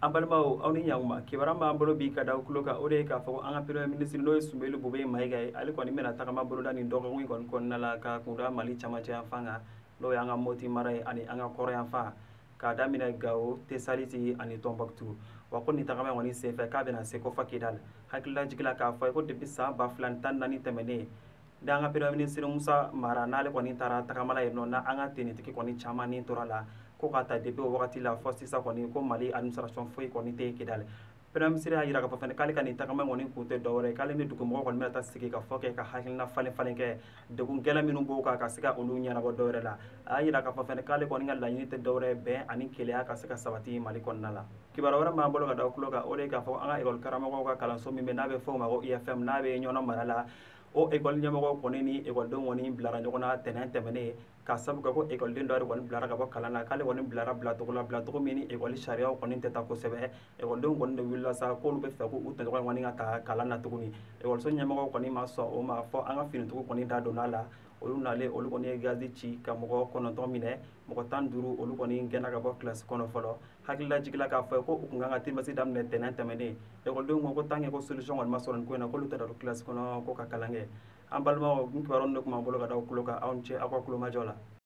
An balimaw, aw ni ɲankuma. Kibaruya b'an bolo bi ka da tulo kan, o de ye k'a fɔ an ka premier ministre, n'o ye Soumeylou Boubèye Maïga ye, ale kɔni bɛna tagama boloda nin dɔgɔkun in kɔni kɔnɔna la ka kunda Mali camancɛ yanfan kan, n'o y'an ka Moti mara ye ani an ka kɔrɔn yanfan, k'a daminɛ Gawo, Tesaliti ani Tɔnbɔkutu. Wa ko nin tagama in kɔni senfɛ, k'a bɛna se ko fɔ Kidali. Hakililajigin k'a fɔ ye ko depuis san 2014 tɛmɛnen ni an ka premier ministre Musa Mara, n'ale kɔni taara tagamala yen nɔ, na an ka tenitigi kɔni caman ni tora la, ko ka ta depuis o wagati la fɔ sisan kɔni, ko Mali administration foyi kɔni tɛ Kidali. Premier ministre y'a jira k'a fɔ fɛnɛ k'ale ka nin tagama kɔni kun tɛ dɔwɛrɛ ye, k'ale ni dugumɔgɔw kɔni bɛna taa sigi ka fɔ kɛ, ka hakilina falen falen kɛ, degun gɛlɛn minnu b'o kan, ka se ka olu ɲɛnabɔ dɔwɛrɛ la. A y'a jira k'a fɔ fɛnɛ k'ale kɔni ka laɲini tɛ dɔwɛrɛ ye, bɛn ani kelenya ka se ka sabati Mali kɔnɔna la. Kibaruya wɛrɛ b'an bolo ka da tulo kan, o de ye k'a fɔ an ka ekɔli karamɔgɔw ka kalanso min bɛ, n'a bɛ fɔ o ma ko IFM, n'a bɛ Ɲɔnɔ mara la, o ekɔli ɲɛmɔgɔw kɔni ni ekɔlidenw kɔni bilara ɲɔgɔn na tɛnɛn tɛmɛnen, ka sabu kɛ ko ekɔliden dɔ de kɔni bilara ka bɔ kalan na, k'ale kɔni bilara bilacogo la, bilacogo min ni ekɔli sariyaw kɔni tɛ taa kosɛbɛ. Ekɔlidenw kɔni de wulila sa k'olu bɛ fɛ k'u tɔɲɔgɔn kɔni ka ta kalan na tuguni. Ekɔliso ɲɛmɔgɔw kɔni ma sɔn o ma, fɔ an ka finitigiw kɔni da donna a la. Olu nalen, olu kɔni ye gazi ci ka mɔgɔ 9 minɛ, mɔgɔ 15 olu kɔni gɛnna ka bɔ kilasi kɔnɔ fɔlɔ. Hakililajigin k'a fɔ ko u kun kan ka trimestre daminɛ tɛnɛn tɛmɛnen. Ekɔlidenw ko ko tant que ko solution kɔni ma sɔrɔ nin ko in na, k'olu tɛ don kilasi kɔnɔ ko ka kalan kɛ. An balimaw, nin kibaruya de tun b'an bolo ka da aw tulo kan. Aw ni ce aw ka kulomajɔ la.